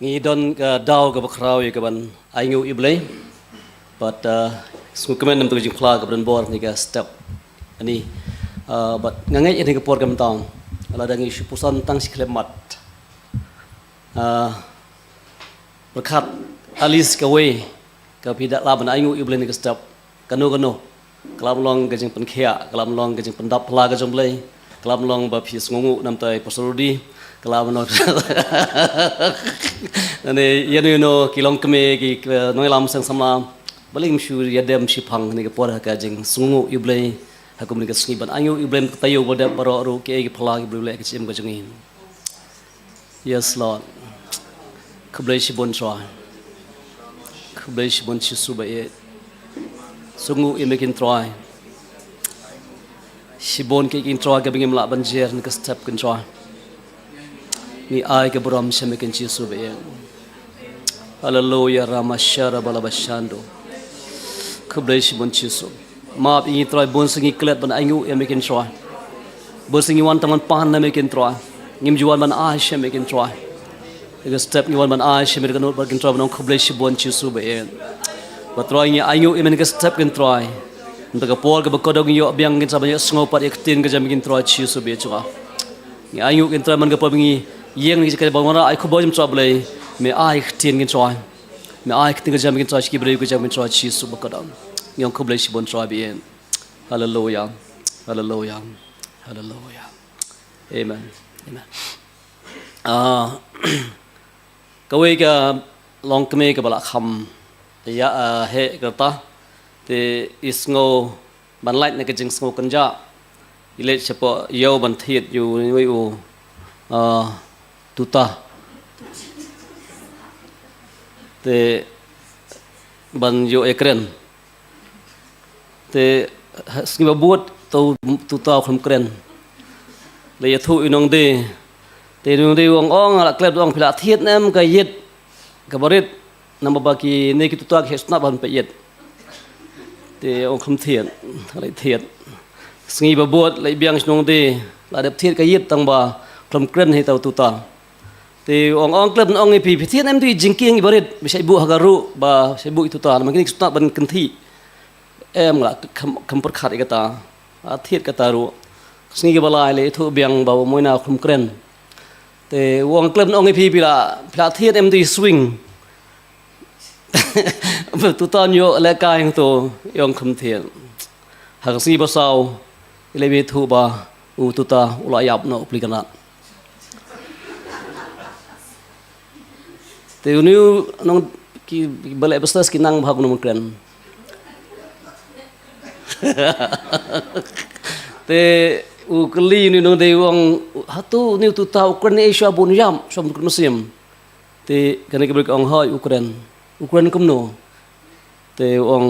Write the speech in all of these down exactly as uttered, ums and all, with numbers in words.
Ngi don ka daw kaba khraw ïa kaban ainguh ïa U Blei. Bad, uh, sngewkmen namar ka jingphla kaba don bor ha kane ka step. Ani, uh, bad nga ngeit ïa kane ka por ka mynta, lada ngi shu puson tang shi khyllipmat, uh, pyrkhat at least kawei ka phi da lah ban ainguh ïa U Blei ha kane ka step. Kano kano. Ka lah ban long ka jingpynkhiah, ka lah ban long ka jingpyndap pla ka jong U Blei, ka lah ban long ba phi sngewnguh namar i Pastor Rudy, ka lah ban long ne ïa no ïa no ki longkmie, ki, ki nongïalam seng samla. Balei ngim shu ïadem shiphang ha kane ka por ha ka jingsngewnguh ïa U Blei ha kumne ka sngi, ban ainguh ïa U Blei namar ka taïew ba dep baroh ruh, kiei ki pla kiba U Blei u leh ha ka jingim ka jong ngi. Yes, Lord. Khublei shibun, Trai. Khublei shibun, Jisu ba ïeit. Sngewnguh ïa me, kin Trai. Shibun ki, kin Trai, kaba ngim lah ban jer ha kane ka step, kin Trai. Ngi ai ka burom sha me, kin Jisu ba ïeit. Haleluya, Ramashara Balabashando. Khublei shibun, Jisu. Map ïa ngi, Trai, bun sien ngi klet ban ainguh ïa me, kin Trai. Bun sien ngi wan tang ban pan na me, kin Trai. Ngim ju wan ban ai sha me, kin Trai. Ha kane ka step ngi wan ban ai sha me, ka nud bad, kin Trai, ban ong khublei shibun, Jisu ba ïeit. Bad Trai, ngi ainguh ïa me ha kane ka step, kin Trai. Namar ka por kaba kordor ngi ïoh biang, kin Trai, ban ïohsngew pat ïa ka ktien ka jong me, kin Trai, Jisu ba ïeit jong nga. Ngi ainguh, kin Trai, man ka por ba ngi ïeng na ka jaka ban wanrah ai khubor jong U Blei, me ai ka ktien, kin Trai. Me ai ka ktien ka jong me, kin Trai, sha ki briew ka jong me, kin Trai, Jisu ba kordor. Ngi ong khublei shibun, Trai ba ïeit. Haleluya. Haleluya. Haleluya. Amen. Amen. Ah, kawei ka longkmie kaba la kham ïa, ah, heh ka rta. Te i sngew ban lait na ka jingsngew kynjah. I leit shapoh ïew ban thied ïa uwei u, ah, tuta. Te ban ïoh ïakren. Te ha, sngi ba bud, to tuta u khlem kren. La ïathuh ïa u nongdie. Te u nongdie u ong, ong, la klet, u ong, phi la thied ne em ka ïit kaba rit, namar ba kine ki tuta ki heh sngap ban peit ïit. Te u ong khlem thied, la thied. Sngi ba bud, la biang sha u nongdie, la dep thied ka ïit tang ba khlem kren hi ïa uta u tuta. Te u ong, ong, klet ban ong ïa phi, phi thied ne em ïa uta i jingkieng iba rit, ba shah buh ha ka ruh, ba shah buh ïa uta u tuta, namar kine ki sngap ban kynthih. Em, la kham, kham pyrkhat ïa kata. La thied kata ruh. Sngi kaba lai la ïathuh biang ba u Moina u khlem kren. Te u ong, klet ban ong ïa phi, phi la, phi la thied ne em ïa uta i swing. Tuta un ïoh lehkai hangto, u ong khlem thied. Ha ka sngi ba saw, i la ïathuh ba u tuta u la ïap noh u pli kynrad. Te une u nong, ki, kiba leh business ki nang bha kumno ban kren. Te u kylli une u nongdie, u ong, hato une u tuta u kren ei shuwa ba un ïap, shuwa ba un kren mynsiem. Te kane ka briew ka ong, hooid u kren. U kren kumno? Te u ong,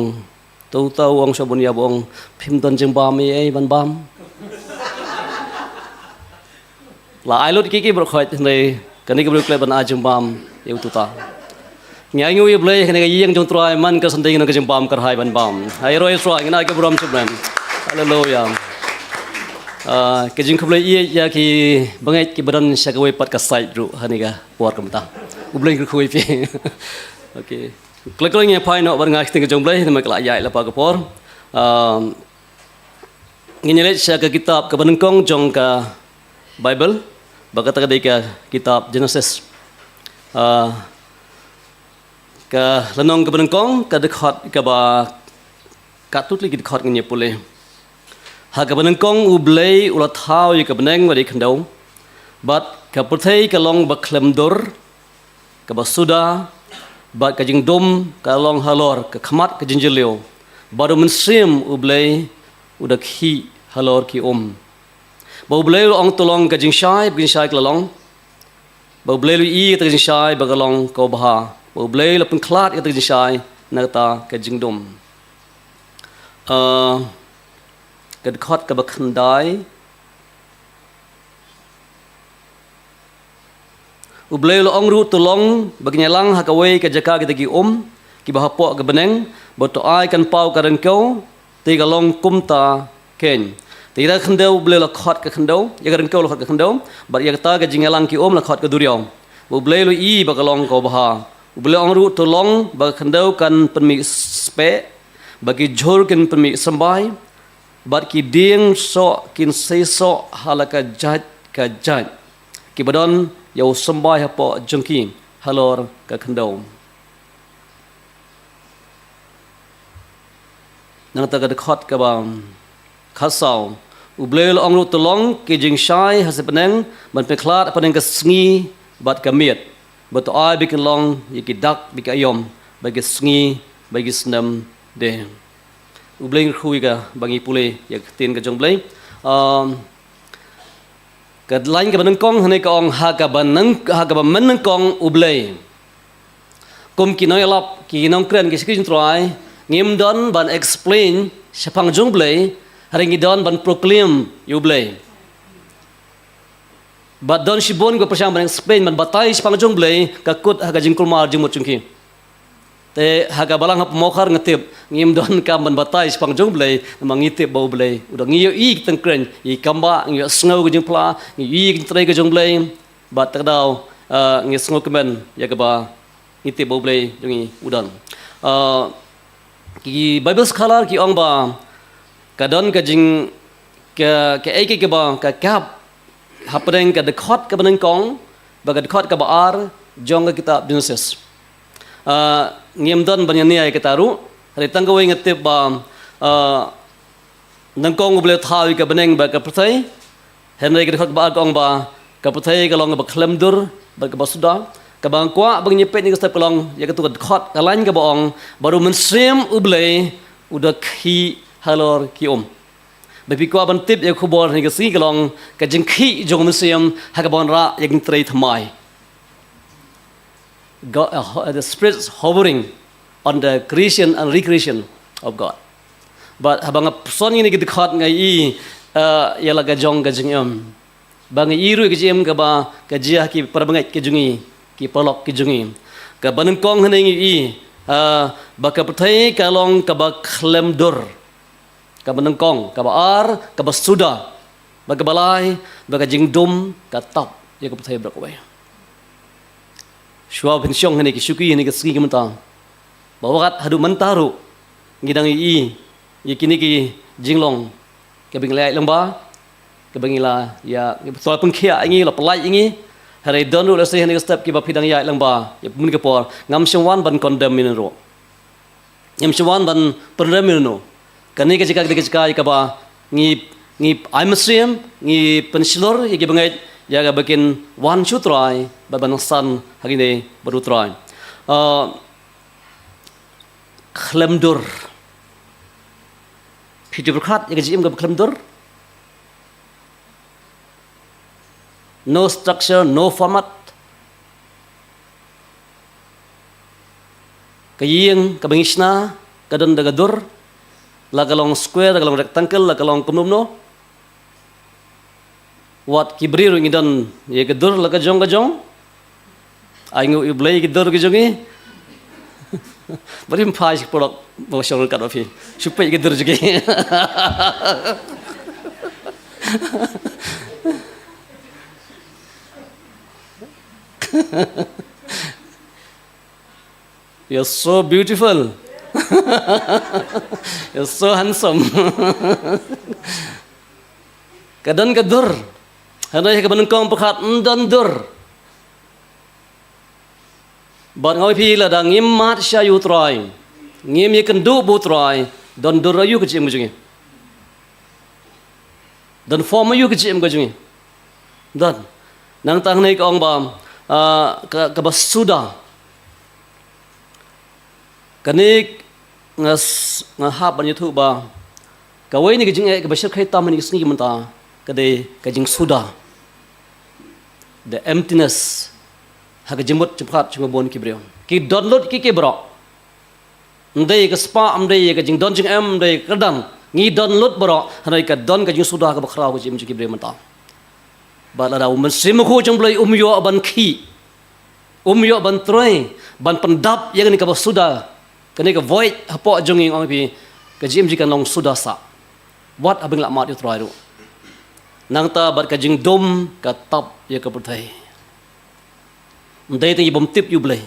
uta u tuta u ong shuwa ba un ïap, u ong, phim don jingbam ei ei ban bam. La ai lut ki ki briew khoit, hynrei kane ka briew klet ban ai jingbam ïa u tuta. Ngi ainguh ïa U Blei, kane ka ïing jong U Trai man ka sandei ngi don ka jingbam kyrhai ban bam. Ai roi Trai, ngin ai ka burom sha U Blei. Haleluya. Ah, ka jingkhublei ïa ki bangeit kiba don sha kawei pat ka side ruh ha kane ka por ka mynta. U Blei un kyrkhu ïa phi. Okay. Khlem khlem ngi phai noh bad nga ktien ka jong U Blei, namar ka la ïaid lypa ka por. Um, ngin ïa leit sha ka kitab kaba nyngkong jong ka Baibl, ba kata ka dei ka kitab Genesis. Uh, ka lynnong kaba nyngkong, ka dkhot kaba, katto tylli ki dkhot ngin ïa pule. Ha kaba nyngkong U Blei u la thaw ïa ka bneng bad ïa ka khyndew. Bad ka pyrthei ka long ba khlem dur, kaba suda, bad ka jingdum ka long halor ka khmat ka jingjylliew. Bad U Mynsiem U Blei u da khih halor ki um. Ba U Blei u la ong, to long ka jingshai, bad ka jingshai ka la long. Ba U Blei u la ïohi ïa kata ka jingshai ba ka long kaba bha. Ba U Blei u la pynkhlad ïa kata ka jingshai na kata ka jingdum. Ah, ka dkhot kaba khyndai. U Blei u la ong ruh, to long ba kin ïalang ha kawei ka jaka kita ki um kiba hapoh ka bneng, bad to ai kan paw ka ryngkew, te ka long kumta keiñ. Te ïa ka khyndew U Blei u la khot ka khyndew, ïa ka ryngkew u la khot ka khyndew, bad ïa kata ka jingïalang ki um u la khot ka duriaw. U Blei u la ïohi ba ka long kaba bha. U Blei u la ong ruh, to long ba ka khyndew kan pynmih speh, ba ki jhur kin pynmih symbai, bad ki dieng soh kin sei soh ha la ka jait ka jait, kiba don ïa u symbai hapoh jong ki halor ka khyndew. Nangta ka dkhot kaba khatsaw, U Blei u la ong ruh, to long ki jingshai ha sa bneng, ban pynkylla ha pdeng ka sngi bad ka miet, bad to ai ba kin long ïa ki dak bad ki aïom, bad ki sngi bad ki snem de. U Blei u kyrkhu ïa ka ba ngi pule ïa ka ktien ka jong U Blei. Um, Ka lain kaba nyngkong hangne ka ong, ha kaba nyng-, ha kaba mynnyngkong U Blei. Kum ki nongïalap, ki nongkren, ki shakri Trai, ngim don ban explain shaphang jong U Blei, hynrei ngi don ban proclaim ïa U Blei. Bad don shibun kiba pyrshang ban explain, ban batai shaphang jong U Blei, ka kut ha ka jingkulmar jingmut jong ki. Te ha ka Balang ha Pamawkhar nga tip, ngim don kam ban batai shaphang jong U Blei, namar ngi tip ba U Blei u don. Ngi ïohi ki tyngkreiñ, ngi kambah, ngi ïohsngew ka jingphla, ngi ïohi ka jingtrei ka jong U Blei, bad ta ka daw, eh, ngi sngewkmen ïa kaba ngi tip ba U Blei jong ngi u don. Eh, ki Bible scholar ki ong ba ka don ka jing, ka, kaei kaei kaba ka kap hapdeng ka dkhot kaba nyngkong bad ka dkhot kaba ar jong ka kitab Genesis. Ah, ngim don ban ïa nia ïa kata ruh, hynrei tang kawei nga tip ba, ah, nyngkong U Blei u thaw ïa ka bneng bad ka pyrthei, hynrei ka dkhot kaba ar ka ong ba ka pyrthei ka long kaba khlem dur bad kaba suda. Kaba nga kwah ba ngin ïa peit ïa ka step ka long ïa katu ka dkhot, ka lain kaba ong, bad U Mynsiem U Blei u da khih halor ki um. Ba phi kwah ban tip ïa ka khubor ha kane ka sngi ka long ka jingkhih jong U Mynsiem ha kaba wanrah ïa ka jingtrei thymmai. God, uh, ho-, the Spirit's hovering on the creation and recreation of God. Bad haba nga pyrshang ïa kine ki dkhot nga ïohi, uh, ïa la ka jong ka jingim. Ba ngi ïohi ruh ka jingim kaba ka jia ha ki para bangeit ki jong ngi, ki paralok ki jong ngi. Kaba nyngkong hangne ngi ïohi, ah, ba ka pyrthei ka long kaba khlem dur. Kaba nyngkong, kaba ar, kaba suda. Bad kaba lai, ba ka jingdum ka tap ïa ka pyrthei baroh kawei. Shuwa phin shong hangne ki shuki hangne ka sngi ka mynta, ba wat haduh mynta ruh ngi dang ïohi ïa kine ki jinglong kiba ngi la ïaid lyngba, kiba ngi la ïa, kiba la pynkhiah ïa ngi, la pyllait ïa ngi. Hynrei don ruh lehse hangne ka step kiba phi dang ïaid lyngba ïa ka mut ka por. Ngam shym wan ban condemn ïano ruh. Ngim shym wan ban pynrem ïano. Kane ka jaka, kane ka jaka ïa kaba ngi, ngi ai mynsiem, ngi pynshlur ïa ki bangeit ïa kaba kin wan sha U Trai bad ban san ha kine bad U Trai. Ah, khlem dur. Phi ju pyrkhat ïa ka jingim kaba khlem dur. No structure, no format. Ka ïing kaba ngi shna ka don da ka dur, la ka long square, la ka long rectangle, la ka long kumno kumno. Wat ki briew ruh ngi don ïa ka dur la ka jong ka jong. Ai nguh ïa U Blei ïa ka dur ka jong ngi. Ba rim phai shi paralok ba shong ryngkat bad phi. Shu peit ïa ka dur jong ngi. You're so beautiful. You're so handsome. Ka don ka dur. Hynrei ha kaba nyngkong pyrkhat, ym don dur. Bad nga ong ïa phi, lada ngim mad sha ïa U Trai, ngim ïakynduh bad U Trai, don dur aïu ka jingim ka jong ngi? Don form aïu ka jingim ka jong ngi? Don. Nangta hangne ka ong ba, ah, ka, kaba suda. Kane nga s-, nga hap ban ïathuh ba kawei na ki jingeh kaba shyrkhei tam ha kine ki sngi ki mynta ka dei ka jingsuda. The emptiness ha ka jingmut jingpyrkhat jong ngi bun ki briew. Ki don lut ki ki baroh. Ym dei ka spah, ym dei ka jingdon jingem, ym dei ka kyrdan. Ngi don lut baroh, hynrei ka don ka jingsuda kaba khraw ka jingim jong ki briew mynta. Bad lada U Mynsiem Bakhuid jong U Blei um ïoh ban khih, um ïoh ban trei, ban pyndap ïa kane kaba suda, kane ka void hapoh jong ngi, ong ïa phi, ka jingim jong ngi kan long suda sah. Wat haba ngi la mad ïa U Trai ruh. Nangta bad ka jingdum ka tap ïa ka pyrthei. Ym dei tang ïa bym tip ïa U Blei.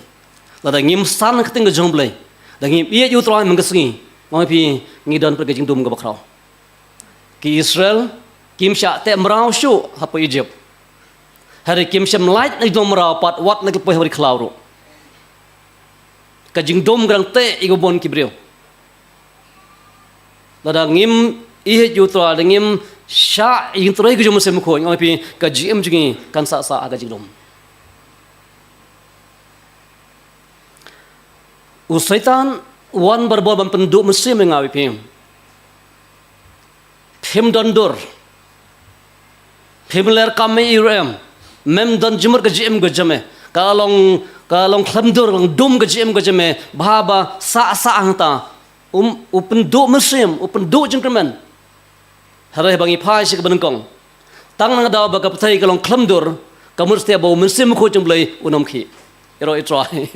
Lada ngim san ha ka ktien ka jong U Blei, lada ngim ïeit ïa U Trai man ka sngi, nga ong ïa phi, ngi don pyrshah ka jingdum kaba khraw. Ki Israel kim shah teh mraw shuh hapoh Egypt. Hynrei kim shym lait na ki jinglong mraw pat wat na ki poi ha ri khlaw ruh. Ka jingdum ka dang teh ïa ki bun ki briew. Lada ngim ïeit ïa U Trai, lada ngim shah ïa ka jingtrei ka jong U Mynsiem Bakhuid, nga ong ïa phi, ka jingim jong ngi kan sah sah ha ka jingdum. U Soitan u wan barabor ban pynduh mynsiem ïa nga bad phi. Phim don dur. Phim ler kam ïa u ruh em. Mem don jingmut ka jingim ka jong me. Ka long, ka long khlem dur, long dum ka jingim ka jong me. Bha ba sah sah hangta. Um, u pynduh mynsiem, u pynduh jingkyrmen. Hynrei haba ngi phai sha kaba nyngkong, tang na ka daw ba ka pyrthei ka long khlem dur, ka mut satia ba U Mynsiem Bakhuid jong U Blei un ym khih. Ïaroh ïa U Trai.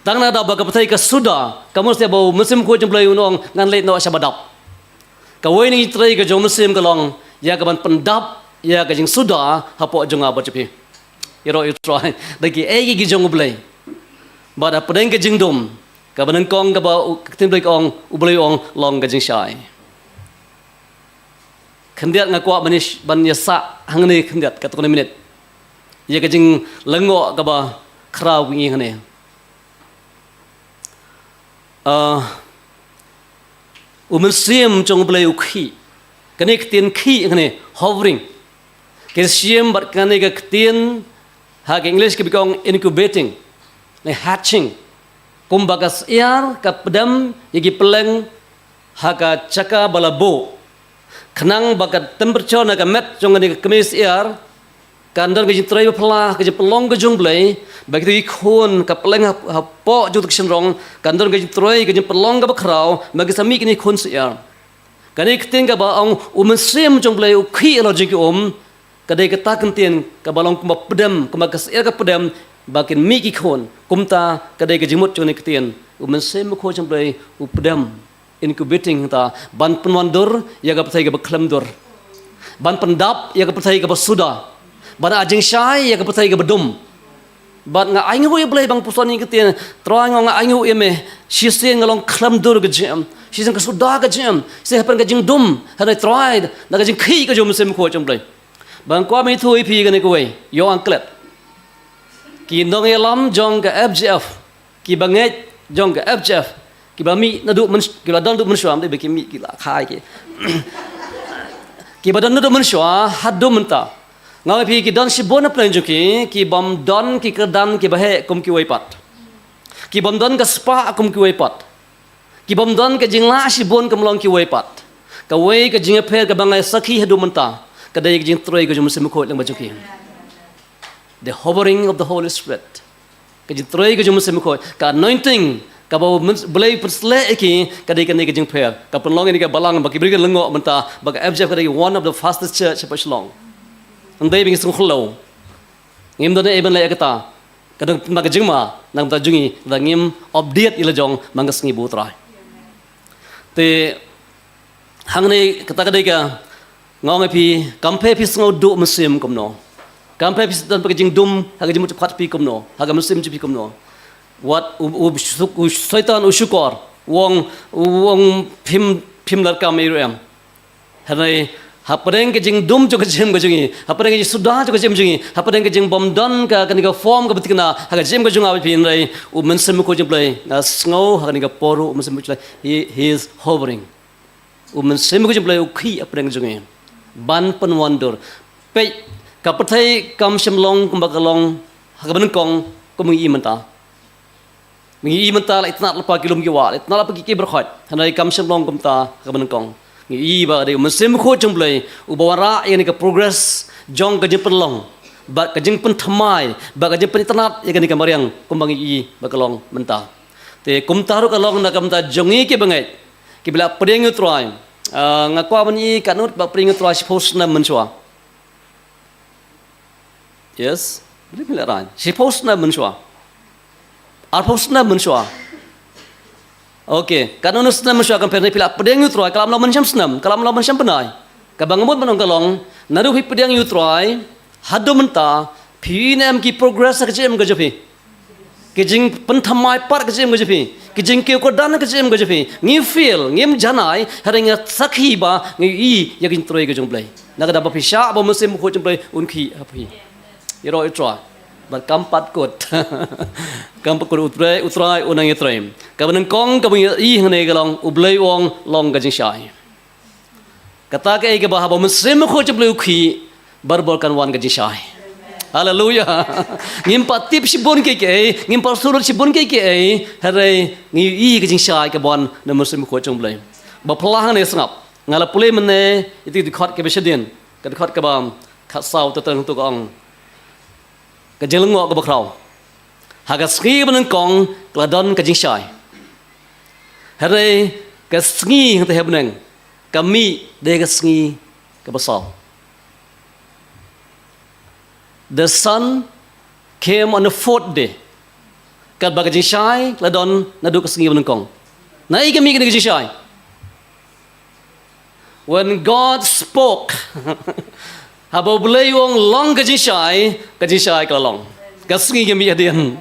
Tang na ka daw ba ka pyrthei ka suda, ka mut satia ba U Mynsiem Bakhuid jong U Blei un ong ngan leit noh sha ba dap. Kawei na ki jingtrei ka jong U Mynsiem ka long ïa kaban pyndap ïa ka jingsuda hapoh jong nga bad jong phi. Ïaroh ïa U Trai. Da kiei kiei ki jong U Blei. Bad hapdeng ka jingdum, kaba nyngkong kaba u, ka ktien Blei ka ong, U Blei u ong long ka jingshai. Khyndiat nga kwah ban ïa, ban ïa sah hangne khyndiat katto katne minit ïa ka jinglyngngoh kaba khraw ngi hangne. Ah, U Mynsiem jong U Blei u khih. Kane ka ktien khih hangne, hovering. Ka shim bad kane ka ktien ha ka English ka ba ong incubating, ne hatching. Kumba ka syiar ka pdem ïa ki pylleng ha ka jaka ba la buh. Khnang ba ka temperature na ka met jong kane ka kmie syiar kan don ka jingtrei ba phylla ha ka jingpynlong ka jong U Blei, ba kito ki khun ka pylleng ha, hapoh jong ka shynrong kan don ka jingtrei ka jingpynlong kaba khraw, ba ki sa mih kine ki khun syiar. Kane ka ktien kaba ong U Mynsiem jong U Blei u khih halor jong ki um, ka dei kata ka ktien kaba long kumba pdem, kumba ka syiar ka pdem, ba kin mih ki khun. Kumta ka dei ka jingmut jong kane ka ktien, U Mynsiem Bakhuid jong U Blei u pdem, incubating hangta, ban pynwandur ïa ka pyrthei kaba khlem dur. Ban pyndap ïa ka pyrthei kaba suda. Ban ai jingshai ïa ka pyrthei kaba dum. Bad nga ainguh ïa U Blei ba nga puson ïa ka ktien, Trai nga, nga ainguh ïa me, shisien nga long khlem dur ka jingim, shisien ka suda ka jingim, shisien hapdeng ka jingdum, hynrei Trai, na ka jingkhih ka jong U Mynsiem Bakhuid jong U Blei. Ba nga kwah ban ïathuh ïa phi kane kawei, ïoh anklet. Ki nongïalam jong ka F G F, kiba ngeit jong ka F G F, kiba mih naduh myn-, kiba don naduh mynshuwa, ym dei ba ki mih ki la khai ki. Kiba don naduh mynshuwa haduh mynta. Nga ong ïa phi ki don shibun na pdeng jong ki, ki bym don ki kyrdan kiba heh kum kiwei pat. Ki bym don ka spah kum kiwei pat. Ki bym don ka jinglah shibun kum long kiwei pat. Kawei ka jingïapher kaba nga ïa sakhi haduh mynta, ka dei ka jingtrei ka jong U Mynsiem Bakhuid lyngba jong ki. The hovering of the Holy Spirit. Ka jingtrei ka jong U Mynsiem Bakhuid, ka anointing kaba U Myn-, Blei u pynsleh ïa ki, ka dei kane ka jingpher. Ka pynlong ïa kane ka balang ba ki briew ki lyngngoh mynta ba ka F G F ka dei one of the fastest church hapoh Shillong. Ym dei ba ngi sngewkhyllew. Ngim don ei ban leh ïa kata. Ka don, ka jingma na ka bynta jong ngi, lada ngim update ïa la jong man ka sngi ba U Trai. Te hangne kata ka dei ka, nga ong ïa phi, kam pher phi sngew duh mynsiem kumno. Kam pher phi don ka jingdum ha ka jingmut jingpyrkhat phi kumno, ha ka mynsiem jong phi kumno. Wat u, u, u Soitan u shukor, u ong, u ong phim, phim lar kam ïa u ruh em. Hynrei hapdeng ka jingdum jong ka jingim ka jong ngi, hapdeng ka jingsuda jong ka jingim jong ngi, hapdeng ka jingbym don ka, kane ka form kaba thikna ha ka jingim ka jong nga bad phi, hynrei U Mynsiem Bakhuid jong U Blei, nga sngew ha kane ka por ruh U Mynsiem Bakhuid jong U Blei, he, he is hovering. U Mynsiem Bakhuid jong U Blei u khih hapdeng jong ngi ban pynwandur. Peit, ka pyrthei kam shym long kumba ka long ha kaba nyngkong kum ngi i mynta. Ngi i mynta la itynnad lypa ki lum ki wah, la itynnad lypa ki kiei baroh khoit. Hynrei kam shym long kumta ha kaba nyngkong. Ngi i ba dei U Mynsiem Bakhuid jong U Blei uba wanrah ïa kane ka progress jong ka jingpynlong, bad ka jingpynthymmai, bad ka jingpynitynnad ïa kane ka mariang kumba ngi i ba ka long mynta. Te kumta ruh ka long na ka bynta jong ngi kiba ngeit, kiba la pdiang ïa U Trai. Ah, nga kwah ban i katno ba pdiang ïa U Trai shiphew snem mynshuwa. Yes. Bri mila ran. Shiphew snem mynshuwa. Arphew snem mynshuwa. Okay. Katno snem mynshuwa, compare ne phi la pdiang ïa U Trai, ka la ym long mynshem snem, ka la ym long mynshem bnai. Kaba nga mut ban ong ka long, naduh phi pdiang ïa U Trai haduh mynta, phi ne em ki progress ha ka jingim ka jong phi? Ki jingpynthymmai pat ka jingim ka jong phi. Ki jingkiew kyrdan ka jingim ka jong phi. Ngi fail, ngim janai, hynrei nga sakhi ba ngi ïohi ïa ka jingtrei ka jong U Blei. Na ka daw ba phi shah bad U Mynsiem Bakhuid jong U Blei un khih ha phi. Ïaroh ïa U Trai. Bad kam pat kut. Kam pat kut, U Trai, U Trai u nang ïatrei. Kaba nyngkong kaba ngi ïohi hangne ka long U Blei u ong long ka jingshai. Kata kaei kaba haba U Mynsiem Bakhuid jong U Blei u khih, barabor kan wan ka jingshai. Haleluia. Ngim pat tip shibun kiei kiei, ngim pat sngewthuh shibun kiei kiei, hynrei ngi ïohi ka jingshai kaba wan na U Mynsiem Bakhuid jong U Blei. Ba phylla hangne sngap. Nga la pule mynne ïa ki dkhot kiba shadien, ka dkhot kaba khatsaw, te tang tu ka ong. Ka jinglyngngoh kaba khraw. Ha ka sngi ba nyngkong ka la don ka jingshai. Hynrei ka sngi hangta ha bneng ka mih dei ka sngi kaba saw. The sun came on the fourth day. Katba ka jingshai ka la don naduh ka sngi ba nyngkong. Naei ka mih kane ka jingshai? When God spoke, haba U Blei u ong long ka jingshai, ka jingshai ka la long. Ka sngi ka mih hadien.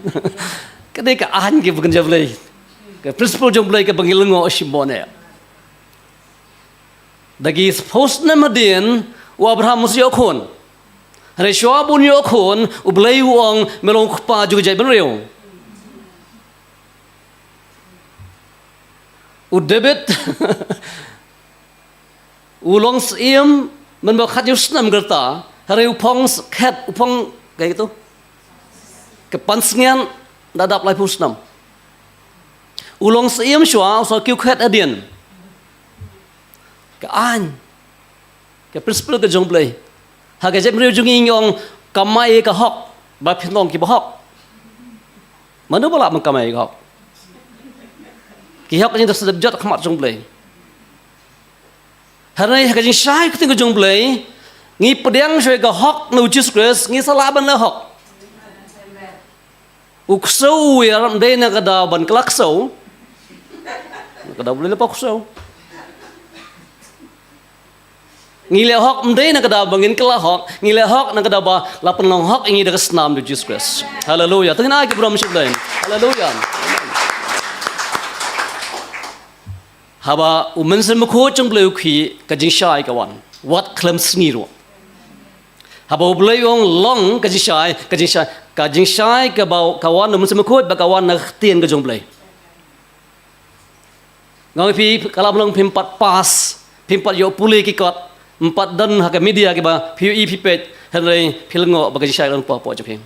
Ka dei ka aiñ kaba kynja Blei. Ka principle jong U Blei kaba ngi lyngngoh shibun eh. Da ki spah snem hadien, u Abraham u shu ïoh khun. Hynrei shuwa ba un ïoh khun, U Blei u ong, me long u kpa jong ka jaitbynriew. U David u long syiem mynba khathynñiew snem ka rta, hynrei u phong s-, khet, u phong, kaei kata, ka pansngiat, da dap laiphew snem. U long syiem shuwa, u sa kiew khet hadien. Ka aiñ, ka principle ka jong U Blei. Ha ka jaitbynriew jong ngi ngi ong kamai ka hok, ba phin long kiba hok. Mano ba lah ban kamai ka hok? Ki hok ngi da sdang jot ha khmat jong U Blei. Hynrei ha ka jingshai ka ktien ka jong U Blei, ngi pdiang shuwa ïa ka hok na U Jisu Khrist, ngi sa lah ban leh hok. U ksew u wiar ym dei na ka daw ban kylla ksew. Na ka daw U Blei u la pynpaw ksew. Ngi leh hok ym dei na ka daw ba ngin kylla hok, ngi leh hok na ka daw ba la pynlong hok ïa ngi da ka snam U Jisu Khrist. Haleluia. To ngin ai ki burom sha U Blei. Haleluia. Haba U Mynsiem Bakhuid jong U Blei u khih, ka jingshai ka wan. Wat khlem sngi ruh. Haba U Blei u ong long ka jingshai, ka jingshai, ka jingshai kaba ka wan na U Mynsiem Bakhuid, ba ka wan na ka ktien ka jong U Blei. Nga ong ïa phi, ka la ba long phim pat pass, phim pat ïoh pule ki kot, ym pat don ha ka media kiba phi ïohi phi peit, hynrei phi lyngngoh ba ka jingshai ka long hapoh jong phi.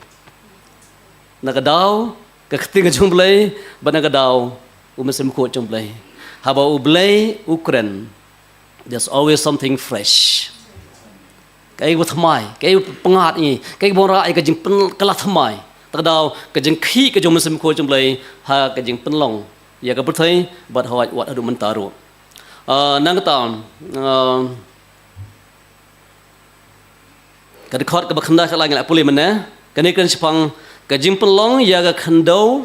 Na ka daw ka ktien ka jong U Blei, bad na ka daw U Mynsiem Bakhuid jong U Blei. Haba U Blei u kren, there's always something fresh. Kaei ba thymmai, kaei ba pyngngad ïa ngi, kaei ba wanrah ïa ka jingpynkylla thymmai. Ta ka daw ka jingkhih ka jong U Mynsiem Bakhuid jong U Blei ha ka jingpynlong ïa ka pyrthei bad hooid wat haduh mynta ruh. Ah, nangta, ah, ka dkhot kaba khyndai ka la ngi la pule mynne, kane ka kren shaphang ka jingpynlong ïa ka khyndew,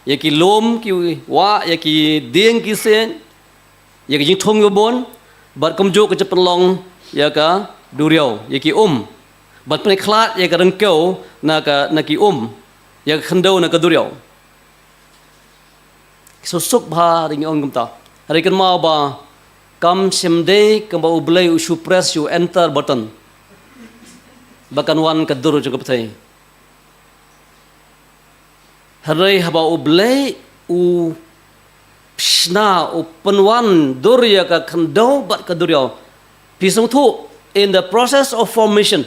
ïa ki lum ki wah, ïa ki dieng ki siej, ïa ka jingthung kiba bun, bad kumjuh ka jingpynlong ïa ka duriaw, ïa ki um, bad pynkhlad ïa ka ryngkew na ka, na ki um, ïa ka khyndew na ka duriaw. Ki suk suk bha, hynrei ngi ong kumta. Hynrei kynmaw ba kam shym dei kumba U Blei u shu press, u enter button, ba kan wan ka dur jong ka pyrthei. Hynrei haba U Blei u shna, u pynwan dur ïa ka khyndew bad ka duriaw. Phi sngewthuh, in the process of formation,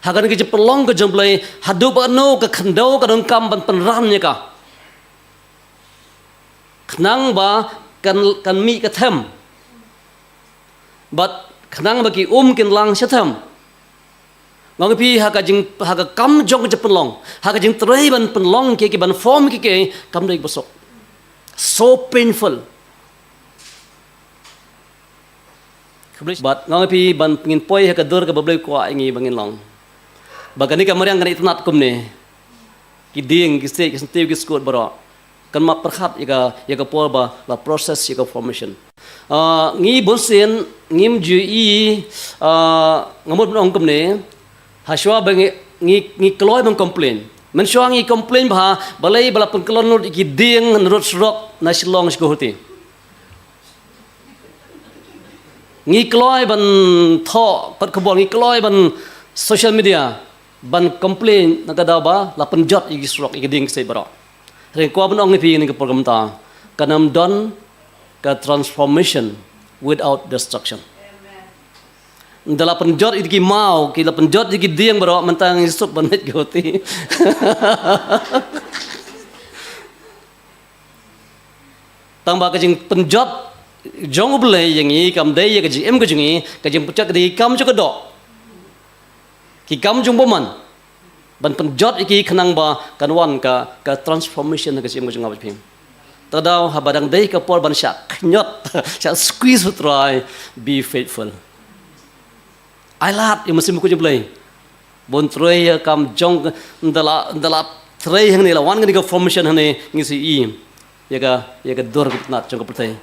ha kane ka jingpynlong ka jong U Blei, haduh ba kano ka khyndew ka donkam ban pynran ïa ka, khnang ba kan, kan mih ka them, bad khnang ba ki um kin lang sha them. Nga ong ïa phi, ha ka jing, ha ka kam jong ka jingpynlong, ha ka jingtrei ban pynlong kiei kiei, ban form kiei kiei, kam dei ba suk. So painful. Bad nga ong ïa phi, ban ngin poi ha ka dur kaba U Blei u kwah ïa ngi ba ngin long. Ba kane ka mariang kan itynnad kumne. Ki dieng, ki siej, ki syntiew, ki skud baroh. Kan map pyrkhat ïa ka, ïa ka por ba la process ïa ka formation. Ah, ngi bunsien ngim ju ïohi, ah, nga mut ban ong kumne, hashwa ba ngi, ngi, ngi kloi ban complain. Mynshuwa ngi complain bha, balei ba la pynkyllon lut ïa ki dieng na rud surok na Shillong sha Guwahati. Ngi kloi ban thoh pat khubor, ngi kloi ban social media ban complain na ka daw ba la pynjot ïa ki surok, ïa ki dieng ki sei baroh. Hynrei kwah ban ong ïa phi ha kane ka por mynta, kan ym don ka transformation without destruction. Ynda la pynjot ïa ki maw, ki la pynjot ïa ki dieng baroh, mynta ngi suk ban leit Guwahati. Tang ba ka jingpynjot jong U Blei ïa ngi kam dei ïa ka jingim ka jong ngi, ka jingpynjot ka dei ki kam jong ka doh, ki kam jong bymman. Ban pynjot ïa ki khnang ba kan wan ka, ka transformation ha ka jingim ka jong nga bad phi. Te daw haba dang dei ka por ban shah kynjot, shah squeeze, U Trai, be faithful. Ai lad ïa u Mynsiem Bakhuid jong U Blei ban trei ïa ka kam jong, ynda la, ynda la trei hangne, la wan kane ka formation hangne, ngin sa ïohi ïa ka, ïa ka dur ka tnat jong ka pyrthei.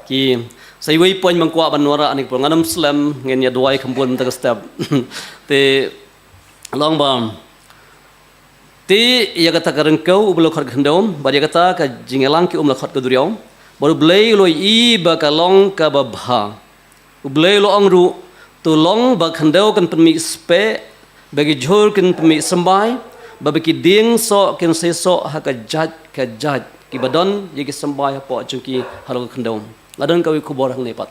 Ki, sa iwei i point ba nga kwah ban wanrah hangne ka por, ngan ym slem, ngin ïa duwai kham bun mynta ka step. Te long ba, te ïa kata ka ryngkew uba la khot ka khyndew, bad ïa kata ka jingïalang ki um la khot ka duriaw, bad U Blei u la ïohi ba ka long kaba bha. U Blei u la ong ruh, to long ba ka khyndew kan pynmih speh, ba ki jhur kin pynmih symbai, bad ba ki dieng soh kin sei soh ha ka jaid ka jaid, kiba don ïa ki symbai hapoh jong ki halor ka khyndew. Nga don kawei ka khubor hangne pat.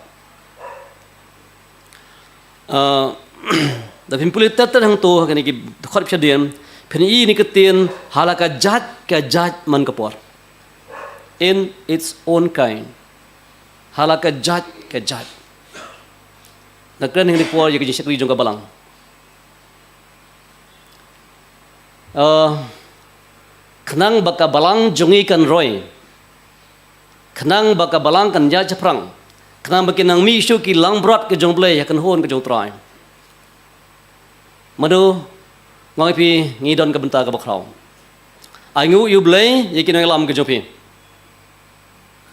Ah, da phin pule ter ter hangto ha kine ki dkhot shadien, phin ïohi ïa kane ka ktien, ha la ka jaid ka jaid man ka por. In its own kind. Ha la ka jaid ka jaid. Nga kren hangne ka por ïa ka jingshakri jong ka balang. Ah, khnang ba ka balang jong ngi kan roi. Khnang ba ka balang kan ïaid shaphrang. Khnang ba kin nang mih shuh ki langbrot ka jong U Blei ha ka kynhun ka jong U Trai. Mano, nga ong ïa phi, ngi don ka bynta kaba khraw. Ai nguh ïa U Blei ïa ki nongïalam ka jong phi.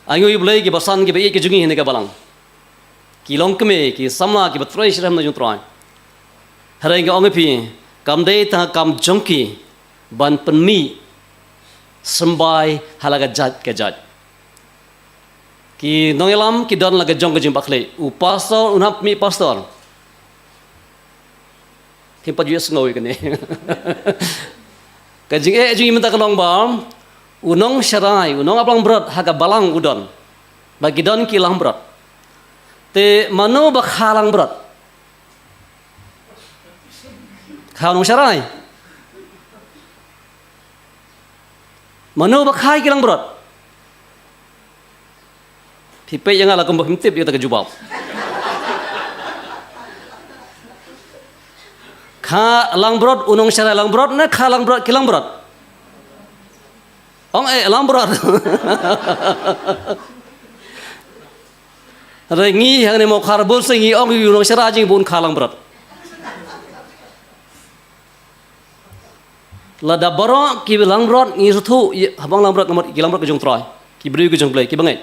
Ai nguh ïa U Blei ki basan kiba ïeit ka jong ngi hangne ka balang. Ki longkmie, ki samla kiba trei shitrhem na ka jong U Trai. Hynrei nga ong ïa phi, kam dei tang ka kam jong ki ban pynmih symbai ha la ka jaid ka jaid. Ki nongïalam ki don la ka jong ka jingbakhlieh. U pastor un hap mih pastor. Phim pat ju ïohsngew ïa kane. Ka jingeh jong ngi mynta ka long ba u nongsharai, u nongaplangbrot ha ka balang u don. Ba ki don ki langbrot. Te mano ba kha langbrot? Kha u nongsharai. Mano ba kha ïa ki langbrot? Phi peit ïa nga la kumba phim tip ïa kata ka jubab. Kha langbrot u nongsharai langbrot ne kha langbrot ki langbrot? Ong eh langbrot. Hynrei ngi hangne Mawkhar bun sien ngi ong ïa u nongsharai jong ngi ba un kha langbrot. Lada baroh ki langbrot ngi sngewthuh, ïa, haba ong langbrot namar ki langbrot ka jong U Trai. Ki briew ka jong U Blei, ki bangeit.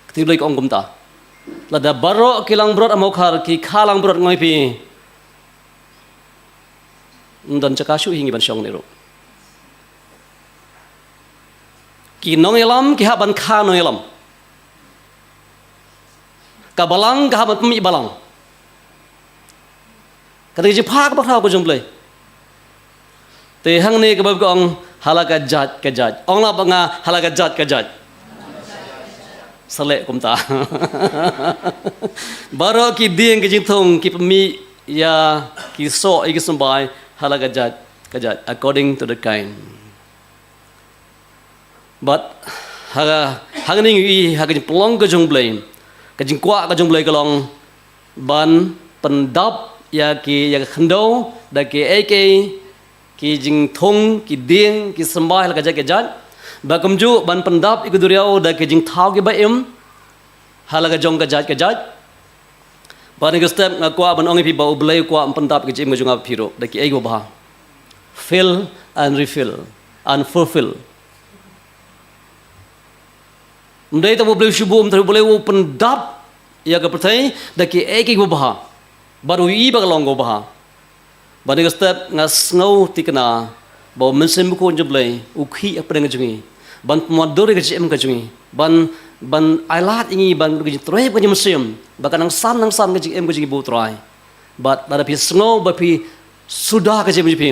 Ka ktien U Blei ka ong kumta. Lada baroh ki langbrot ha Mawkhar ki kha langbrot, nga ong ïa phi, ym don jaka shuh hi ngi ban shong ne ruh. Ki nongïalam ki hap ban kha nongïalam. Ka balang ka hap ban pynmih balang. Kata ka jingpha kaba khraw ka jong U Blei. Te hangne kaba ka ong ha la ka jaid ka jaid. Ong lah bad nga ha la ka jaid ka jaid. Sa leh kumta. Baroh ki dieng ki jingthung ki pynmih ïa ki soh ïa ki symbai ha la ka jaid ka jaid. According to the kind. Bad ha, hangne ngi ïohi ha ka jingpynlong ka jong U Blei. Ka jingkwah ka jong U Blei ka long ban pyndap ïa ki, ïa ka khyndew da kiei kiei ki jingthung, ki dieng, ki symbai ha la ka jaid ka jaid. Bad kumjuh ban pyndap ïa ka duriaw da ki jingthaw kiba im ha la ka jong ka jaid ka jaid. Bad ha kane ka step nga kwah ban ong ïa phi ba U Blei u kwah ban pyndap ïa ka jingim ka jong nga bad phi ruh da kiei kiba bha. Fill and refill and fulfill. Ym dei tang ba U Blei u shu buh, ym dei, U Blei u pyndap ïa ka pyrthei da kiei kiei kiba bha. Bad u ïohi ba ka long kaba bha. Bad ha kane ka step nga sngew thikna ba u Mynsiem Bakhuid jong U Blei u khih hapdeng ka jong ngi ban pynwandur ïa ka jingim ka jong ngi, ban, ban ailad ïa ngi ban ka jingtrei ka jingmynsiem, ba kan nang san nang san ka jingim ka jong ngi bad U Trai. Bad lada phi sngew ba phi suda ka jingim ka jong phi,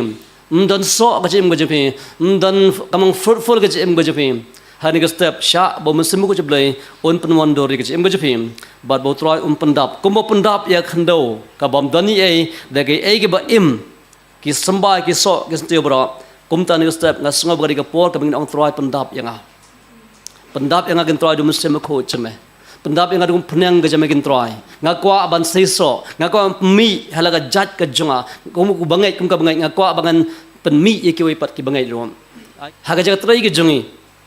ym don soh ka jingim ka jong phi, ym don, kam long fruitful ka jingim ka jong phi, ha kane ka step shah ba u Mynsiem Bakhuid jong U Blei un pynwandur ïa ka jingim ka jong phi, bad ba U Trai un pyndap, kumba u pyndap ïa ka khyndew ka bym don ei ei da kaei kaei kaba im, ki symbai, ki soh, ki syntiew baroh. Kumta ha kane ka step nga sngew ba ka dei ka por kaba ngin ong, Trai, pyndap ïa nga. Pyndap ïa nga, ko Trai, da u Mynsiem Bakhuid jong me. Pyndap ïa nga da ka umphniang ka jong me, ko Trai. Nga kwah ban seisoh, nga kwah ban pynmih ha la ka jait ka jong nga, kum u bangeit, kum ka bangeit, nga kwah ba ngan pynmih ïa kiwei pat ki bangeit ruh. Ha ka jaka trei ka jong ngi,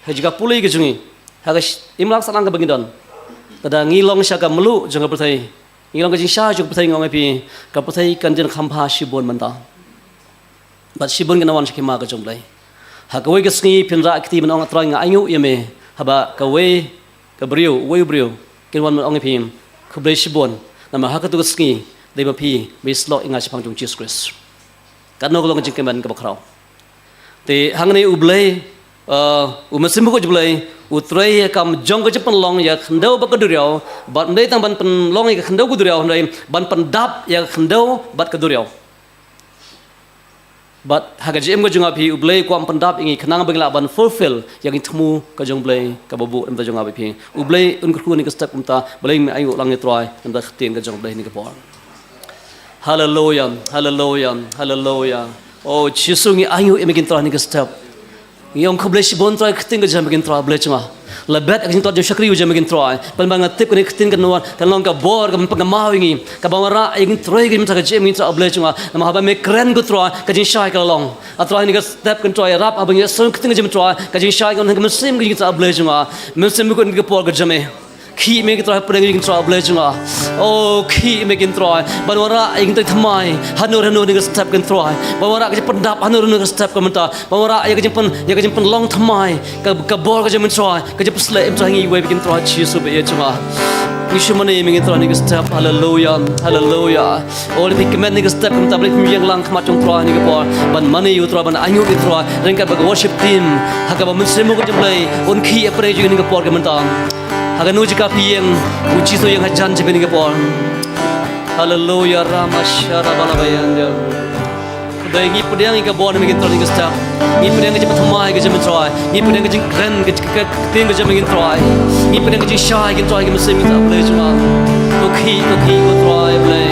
ha ka jaka pule ka jong ngi, ha ka sh-, imlang sahlang kaba ngi don. Lada ngi long sha ka mluh jong ka pyrthei, ngi long ka jingshai jong ka pyrthei, nga ong ïa phi, ka pyrthei kan jan kham bha shibun mynta. Bad shibun kin wan sha ka hima ka jong U Blei. Ha kawei ka sngi phin rah kti ban ong, Trai, nga ainguh ïa me, haba kawei ka briew, uwei u briew, kin wan ban ong ïa phi, khublei shibun, namar ha katu ka sngi dei ma phi ba ïasyllok ïa nga shaphang jong U Jisu Khrist. Katno ka long ka jingkmen kaba khraw. Te hangne U Blei, uh, u Mynsiem Bakhuid jong U Blei u trei ïa ka kam jong ka jingpynlong ïa ka khyndew bad ka duriaw, bad ym dei tang ban pynlong ïa ka khyndew ka duriaw, hynrei ban pyndap ïa ka khyndew bad ka duriaw. Bad ha ka jingim ka jong nga phi, U Blei u kwah ban pyndap ïa ngi khnang ba ngin lah ban fulfill ïa ka jingthmu ka jong U Blei kaba buh na ka bynta jong nga bad phi. U Blei un kyrkhu ha kane ka step kumta, balei ngim ainguh lang ïa U Trai na ka bynta ka ktien ka jong U Blei ha kane ka por. Haleluya, haleluya, haleluya. O Jisu, ngi ainguh ïa me, ko Trai, ha kane ka step. Ngi ong khublei shibun, Trai, ka ktien ka jong me, ko Trai, U Blei jong nga. La bet ïa ka jingtlot jong u shakri jong me, ko Trai. Pynban nga tip kane ka ktien kan wan, kan long ka bor, kan pynkynmaw ïa ngi, ka ban wanrah ïa ka jingtrei ka jong me ha ka jingim, ko Trai, U Blei jong nga. Namar haba me kren, ko Trai, ka jingshai ka la long. A Trai, ha kane ka step, ko Trai, ïarap haba ngi ïasong ïa ka ktien ka jong me, Trai, ka jingshai kan long ha ka mynsiem ka jong ngi, ko Trai, U Blei jong nga. Mynsiem Bakhuid, ha kane ka por ka jong me, khih me, ko Trai, hapdeng jong ngi, ko Trai, U Blei jong nga. O, khih me, ko Trai, ban wanrah ïa ka jingtrei thymmai hano hano ha kane ka step, ko Trai. Ban wanrah ka jingpyndap hano hano ha kane ka step ka mynta. Ban wanrah ïa ka jingpyn, ïa ka jingpynlong thymmai ka, ka bor ka jong me, ko Trai, ka jingpynshlur, ko Trai, ha ngi iwei iwei, ko Trai Jisu ba ïeit jong nga. Ngi shu mane ïa me, ko Trai, ha kane ka step. Haleluya, haleluya. O, lada phi kmen ha kane ka step ka mynta, balei phim ïeng lang ha khmat jong U Trai ha kane ka por ban mane ïa U Trai, ban ainguh ïa U Trai ryngkat bad ka worship team, ha kaba u Mynsiem Bakhuid jong U Blei un khih hapdeng jong ngi ha kane ka por ka mynta. Ha kano ka jaka phi ïeng, U Jisu u ïeng hajan jong phi ha kane ka por. Haleluya, Ramasharabalabaya. Khublei, ngi pdiang ïa ka bor jong me, ko Trai, ha kane ka step. Ngi pdiang ka jingpynthymmai ka jong me, Trai. Ngi pdiang ka jingkren ka, ka, ka ktien ka jong me, ko Trai. Ngi pdiang ka jingshai, ko Trai, ka mynsiem, ko Trai, U Blei jong nga. To khih, to khih, ko Trai, Blei.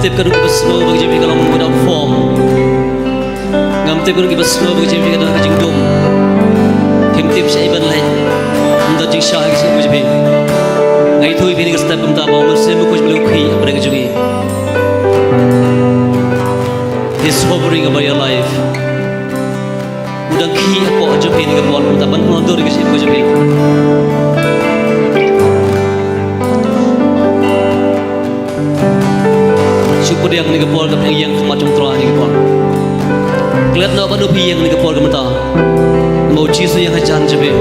Tip katno kiba sngew ba ka jingim ka long without form. Ngam tip katno kiba sngew ba ka jingim ka don ka jingdum. Phim tip shaei ban leh. Ym don jingshai ka jingim ka jong phi. Nga ïathuh ïa phi ha kane ka step kumta ba U Mynsiem Bakhuid u leh u khih hapdeng ka jong ngi. He's hovering over your life. U dang khih hapoh jong phi ha kane ka por, kumta ban pynlong dur ïa ka jingim ka jong phi. Shu pdiang ha kane ka por, ka pdiang ïa ka khmat jong U Trai ha kane ka por. Klet noh katno phi ïeng ha kane ka por ka mynta. Namar U Jisu u ïeng hajan jong phi.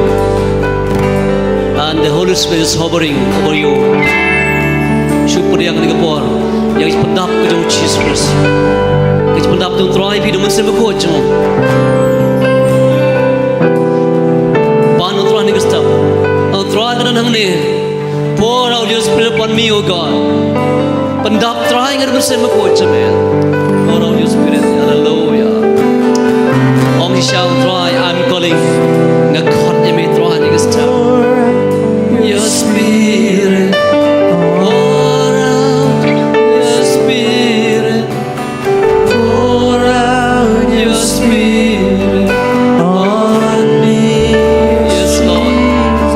And the Holy Spirit is hovering over you. Shu pdiang ha kane ka por ïa ka jingpyndap ka jong U Jisu Khrist. Ka jingpyndap jong U Trai, phi da U Mynsiem Bakhuid jong u. Pan U Trai ha kane ka step. U Trai ka don hangne. Pour out your spirit upon me, O God. Pyndap Trai, nga da U Mynsiem Bakhuid jong me. Pour out your spirit. Hallelujah. Ong shisha, Trai, I'm calling. Nga khot ïa me, Trai, ha kane ka step. Your spirit. Pour out your spirit. Pour out your spirit on me. Yes, Lord.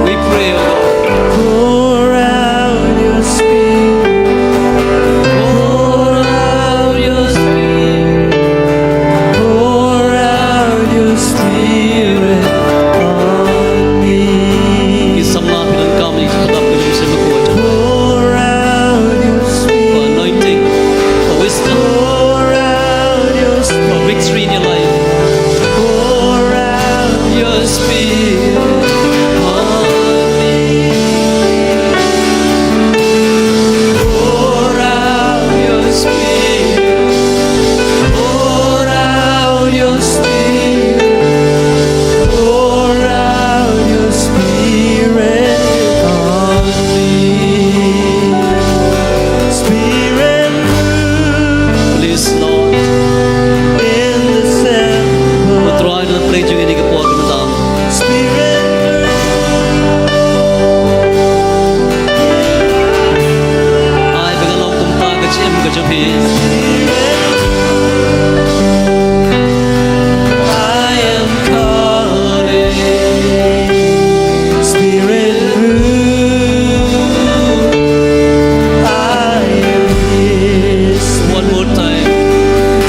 We pray, O God. Pour out your spirit. Pour out your spirit. Pour out your spirit on me. Ki samla phi donkam ïa ka jingpyndap ka jong U Mynsiem Bakhuid. Pour out your spirit. For anointing, for wisdom, pour out your spirit, for victory in your life. Pour out your spirit on me. Pour out your spirit. Pour out your spirit. Pour out your spirit on me. Spirit, move. Please, Lord. In the temple. Trai, don ha pdeng jong ngi ha kane ka por ka mynta. Spirit, move. Ai ba kan long kumta ka jingim ka jong phi. I am calling. Spirit, move. I am here. One more time.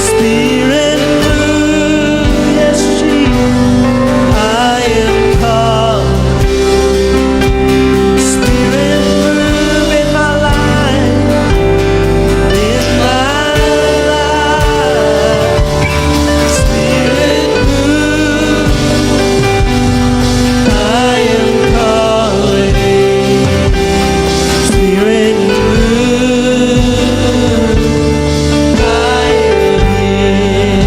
Spirit, move. Yes, Jesus. I am calling. Spirit, move in my life, in my life. Spirit, move. I am calling. Spirit, move. I am here.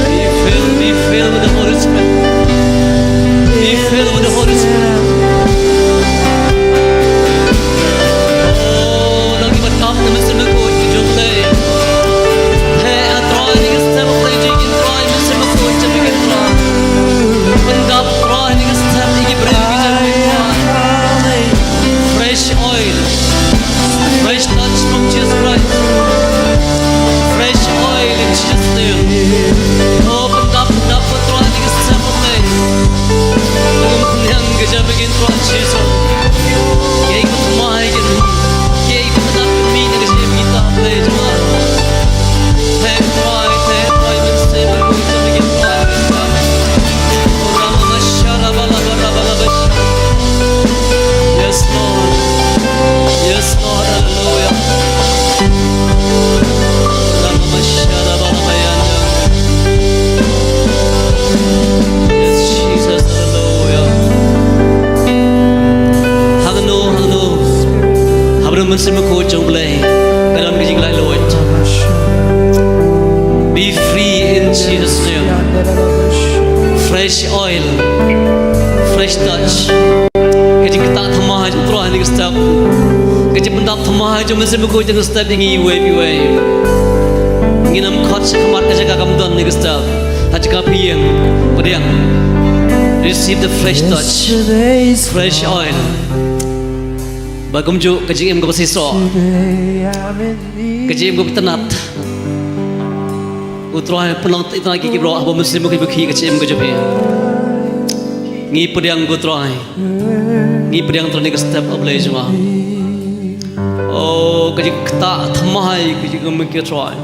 Be filled, be filled with the Holy Spirit. Be filled with the Holy Spirit. Oh, nang ki ba dap na Mynsiem Bakhuid ki jong U Blei. Heh, ha Trai, ha kane ka step, U Blei, jong ki Trai, Mynsiem Bakhuid jong ki Trai. Pyndap Trai, ha kane ka step, ïa ki briew ki jong ki Trai. Fresh oil. Fresh touch from Jesus Christ. Fresh oil in Jesus' name. Oh, pyndap, pyndap, pyndap, Trai, ha kane ka step, U Blei. Kum pynïang ka jingim ka jong ki Trai Jisu. Ïa ki thymmai ki, ïa ki thymmai ki, ïa ki thymmai ki, ïa ki thymmai ki. Thank you, Lord. Thank you, Lord. Mynsiem Bakhuid, thank you, Lord. Yes, Lord. Yes, Lord. Hallelujah. Yes, Jesus. Hallelujah. Hangno, hangno. Hapdeng Mynsiem Bakhuid jong U Blei ka don ka jinglaitluid. Be free in Jesus' name. Fresh oil. Fresh touch. Ka jingktah thymmai jong U Trai ha kane ka step. Ka jingpyndap thymmai jong U Mynsiem Bakhuid ha kane ka step ïa ngi iwei pa iwei. Ngin ym khot sha khmat ka jaka kam don ha kane ka step. Ha jaka phi ïeng, pdiang. Receive the fresh touch. Fresh oil. Kumjuh ka jingim kaba shisha, ka jingim kaba itynnad. U Trai, pynlong itynnad ki ki bro haba mynsiem ki bukhi ka jingim ka jong phi. Ngi pdiang ko Trai. Ngi pdiang Trai ïa kane ka step, A Blei jong nga. Oh, ka jingktah thymmai ka jingim ki Trai.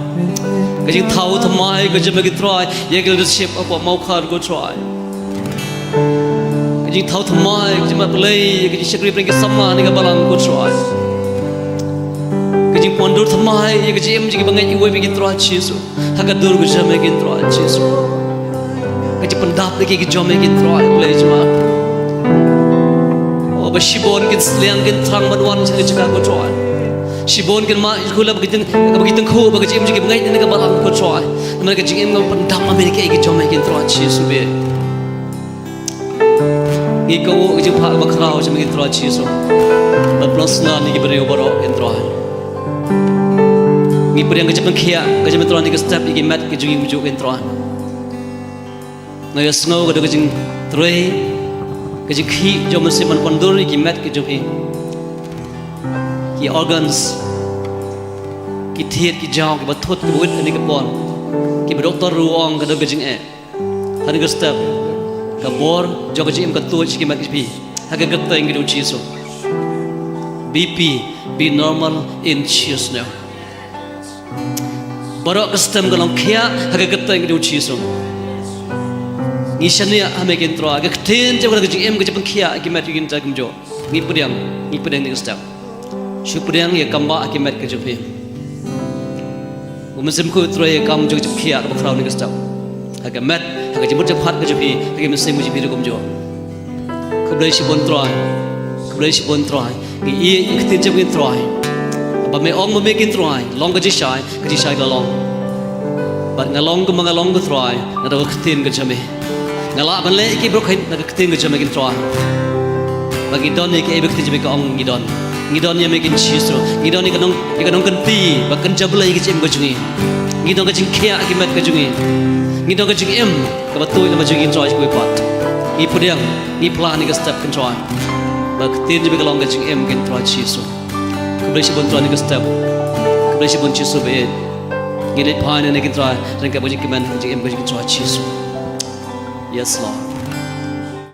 Ka jingthaw thymmai ka jingim ki Trai. Ïa ka leadership hapoh Mawkhar ko Trai. Ka jingthaw thymmai ka jingmut Blei, ka jingshakri pyrshah ki samla ha kane ka balang ko Trai. Ka jingpyndur thymmai ïa ka jingim jong ki bangeit iwei pa iwei ki Trai Jisu. Ha ka dur ka jong me ki Trai Jisu. Ka jingpyndap ïa ki jong me ki Trai, Blei jong nga. Oh, ba shibun kin sliang kin thrang ban wan sha ka jaka ko Trai. Shibun kin mad ïa ka khulap ba ki tyngkhuh ba ka jingim jong ki bangeit ha kane ka balang ko Trai. Namar ka jingim ka pyndap ma me ki jong me ki Trai Jisu bad. Ngi kow ka jingpyrkhat bakhraw jong me ki Trai Jisu. Ban pynlong sngewbha ïa ki briew baroh ki Trai. Ngi pdiang ka jingpynkhiah ka jong me Trai ha kane ka step ïa ki met ki jong ngi kumjuh ki Trai. Nga ïohsngew ka dei ka jingtrei, ka jingkhih jong me shisha ban pyndur ïa ki met ki jong ngi. Ki organs, ki thied ki jaw, kiba thut kiba wit ha kane ka por. Kiba doktor ruh ong ka dei ka jingeh. Ha kane ka step, ka bor jong ka jingim ka tuid sha ki met ki jong phi. Ha ka kyrteng ka jong U Jisu. B P, be normal in Jesus' name. Baroh ka stem ka long khiah ha ka kyrteng ka jong U Jisu. Ngi shaniah ha me ki Trai, ka ktien jong ka jingim ka jingpynkhiah ha ki met ki jong ngi kumjuh. Ngi pdiang, ngi pdiang ha kane ka step. Shu pdiang ïa ka kam ba ha ki met ki jong phi. U Mynsiem Bakhuid u trei ïa ka kam jong ka jingpynkhiah kaba khraw ha kane ka step. Ha ka met, ha ka jingmut jingpyrkhat ka jong phi, ha ka mynsiem ka jong phi ruh kumjuh. Khublei shibun Trai. Khublei shibun Trai. Ngi ïeit ïa ka ktien jong me Trai. Ba me ong ma me ki Trai, long ka jingshai, ka jingshai ka long. Bad nga long kumba nga long ko Trai, naduh ka ktien ka jong me. Nga lah ban leh ïa ki baroh na ka ktien ka jong me ki Trai. Ba ngi don ïa kaei ba ka ktien jong me ka ong ngi don. Ngi don ïa me ki Jisu. Ngi don ïa ka nong, ïa ka nongkynti ba kynja Blei ïa ka jingim ka jong ngi. Ngi don ka jingkhiah ha ki met ka jong ngi. Ngi don ka jingim kaba tuid lem bad jong ngi Trai sha kawei pat. Ngi pdiang, ngi phla ha kane ka step ki Trai. Ba ka ktien jong me ka long ka jingim ki Trai Jisu. Khublei shibun Trai ha kane ka step. Khublei shibun Jisu ba ïeit. Ngi leit phai nangne ki Trai, ryngkat bad ka jingkmen ka jingim ka jong ki Trai Jisu. Yes, Lord.